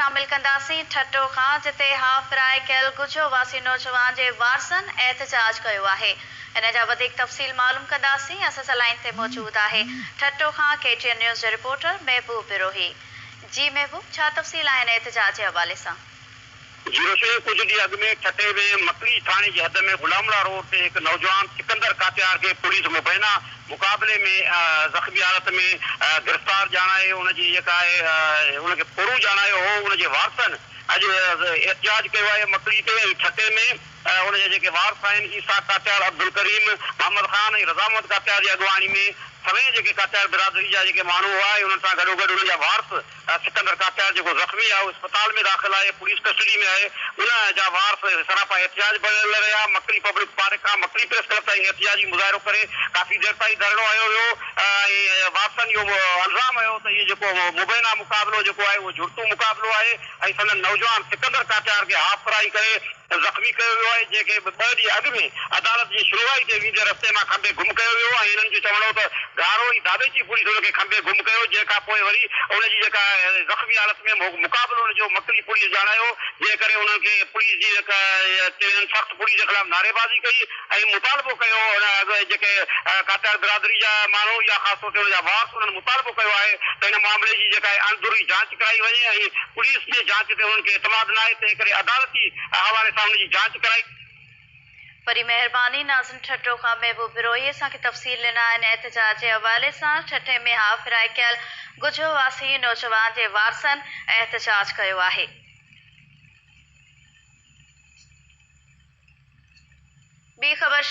شامل ڪنداسين ٺٽو کان جتي هاف فرائي ڪيل گجو واسي نوجوان جي وارثن احتجاج ڪيو آهي ان جا وڌيڪ تفصيل معلوم ڪنداسين اسان سان لائين تي موجود آهي ٺٽو کان ڪي ٽي اين نيوز جو رپورٽر محبوب بروهي جي محبوب ڇا تفصيل آهن احتجاج جي حوالي سان. جي روشني ڪجهه ڏينهن اڳ ۾ ٺٽي ۾ مڪلي ٿاڻي جي حد ۾ غلام الله روڊ تي هڪ نوجوان سڪندر ڪاتيار کي پوليس مبينا مقابلي ۾ زخمي حالت ۾ گرفتار ڄاڻائي ان جي جيڪا آهي ان کي ڦورو ڄاڻايو هو ان جي وارثن اڄ احتجاج ڪيو آهي مڪلي تي ۽ ٺٽي ۾ ان جا جيڪي وارث آهن عيسيٰ ڪاتيار عبدالڪريم محمد خان ۽ رضا محمد ڪاتيار جي اڳواڻي ۾ سوين جيڪي ڪاتيار برادري جا جيڪي ماڻهو هئا ۽ انهن سان گڏوگڏ انهن جا وارث سڪندر ڪاتيار جيڪو زخمي آهي اهو اسپتال ۾ داخل آهي، پوليس ڪسٽڊي ۾ آهي، ان جا وارث سراپا احتجاج بڻيل رهيا، مڪلي پبلڪ پارڪ کان مڪلي پريس ڪلب تائين احتجاجي مظاهرو ڪري ڪافي دير تائين ڌرڻو هنيو ويو ۽ وارثن اهو الزام هنيو ته اهو جيڪو مبينا مقابلو جيڪو آهي اهو جڙتو مقابلو آهي ۽ سندن نوجوان سڪندر ڪاتيار کي هاف فرائي ڪري زخمي ڪيو ويو آهي، جنهن کي ٻه ڏينهن اڳ ۾ عدالت جي شنوائي تي ويندي رستي مان کنڀي گم ڪيو ويو ۽ هنن جو چوڻ هو ته گهارو ۽ ڌاٻيچي پوليس ان کي کنڀي گم ڪيو، جنهن کان پوء وري ان جي جيڪا زخمي حالت ۾ مقابلو ان جو مڪلي پوليس ڄاڻايو، جنهن ڪري انهن کي پوليس جي هنن سخت پوليس جي خلاف نعريبازي ڪئي ۽ مطالبو ڪيو ان اڳ جيڪي ڪاتيار برادري جا ماڻهو يا خاص طور تي ان جا وارث انهن مطالبو ڪيو آهي ته هن معاملي جي جيڪا اڻڌري جاچ ڪرائي وڃي ۽ پوليس جي جاچ تي انهن کي اعتماد ناهي تنهن ڪري عدالتي حوالي سان ان جي جاچ ڪرائي. وڏي مهرباني ناظم ٺٽو کان محبوب بروهي اسان کي تفصيل ڏنا ان احتجاج جي حوالي سان ٺٽي ۾ هاف فرائي ڪيل گجهو واسي نوجوان جي وارثن احتجاج ڪيو آهي. ٻي خبر.